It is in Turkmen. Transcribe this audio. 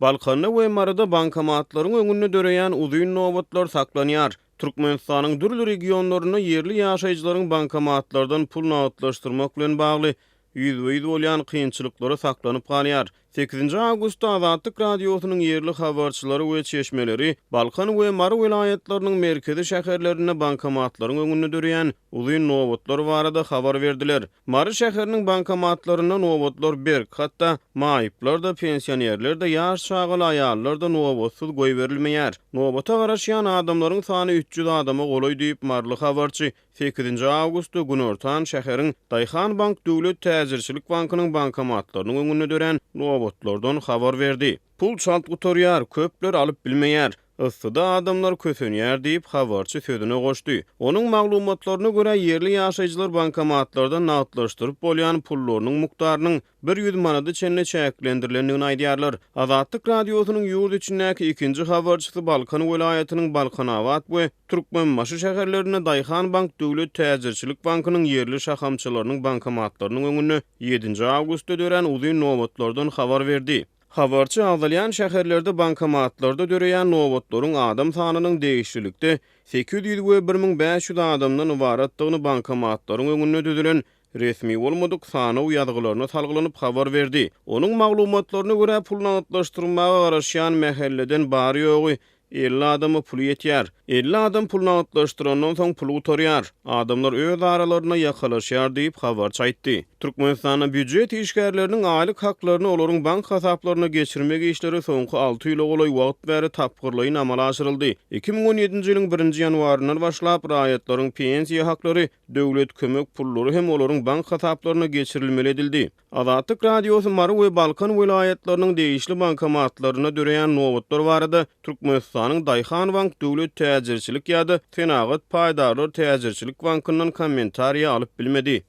Balkanda we Maryda bankomatlaryň öňünde döreýän uzyn nobatlar saklanýar. Türkmenistanyň dürli regionlarynda ýerli ýaşaýjylaryň bankomatlardan pul nagtlaşdyrmak bilen bagly ýüzbe-ýüz bolýan kynçylyklary saklanyp galýar. Sekizinji awgustda Azatlyk Radiosynyň ýerli habarçylary we çeşmeleri Balkan we Mary welaýatlarynyň merkezi şäherlerinde bankomatlaryň öňünde döreýän uzyn nobatlar barada habar berdiler. Mary şäheriniň bankomatlarynda nobatlar berk, hatda maýyplar-da, pensionerler-de, ýaş çagaly aýallar-da nobatsyz goýberilmeýär. Nobata garaşýan adamlaryň sany 300 adama golaý diýip, maryly habarçy sekizinji awgustda günortan şäheriň Daýhanbank döwlet täjirçilik bankynyň bankomatlarynyň öňünde dörän nobatlardan habar berdi. Pul çalt gutarýar, köpler alyp bilmeýär. Yssyda adamlar kösenýär diýip, habarçy sözüne goşdy. Onuň maglumatlaryna görä, ýerli ýaşaýjylar bankomatlardan nagtlaşdyryp bolýan pullarynyň mukdarynyň 100 manada çenli çäklendirilendigini aýdýarlar. Azatlyk Radiosynyň ýurt içindäki ikinji habarçysy Balkan welaýatynyň Balkanabat we Türkmenbaşy şäherlerinde Daýhanbank döwlet täjirçilik bankynyň ýerli şahamçalarynyň bankomatlarynyň öňünde ýedinji awgustda dörän uzyn nobatlardan habar berdi. Habarçy agzalýan şäherlerde bankomatlarda döreýän nobatlaryň adam sanynyň degişlilikde 800 we 1500 adamdan ybaratdygyny bankomatlaryň öňünde düzülen resmi bolmadyk sanaw ýazgylaryna salgylanyp habar berdi. Onuň maglumatlaryna görä, pul nagtlaşdyrmaga garaşýan mähelleden bary-ýogy 50 adama puly ýetýär. 50 adam pul nagtlaşdyrandan soň pul gutarýar. Adamlar öz aralarynda ýakalaşýar diýip, habarçy aýtdy. Türkmenistanda býujet işgärleriniň aýlyk haklaryny olaryň bank hasaplaryna geçirmek işleri soňky alty ýyla golaý wagt bäri tapgyrlaýyn amala aşyryldy. 2017-nji ýylyň birinji ýanwaryndan başlap, raýatlaryň pensiýa haklary, döwlet kömek pullary hem olaryň bank hasaplaryna geçirilmeli edildi. Azatlyk Radiosy Mary we Balkan welaýatlarynyň degişli bankomatlarynda döreýän nobatlar barada Türkmenistanyň Daýhanbank döwlet täjirçilik ýa-da Senagat paýdarlar täjirçilik bankyndan kommentariýa alyp bilmedi.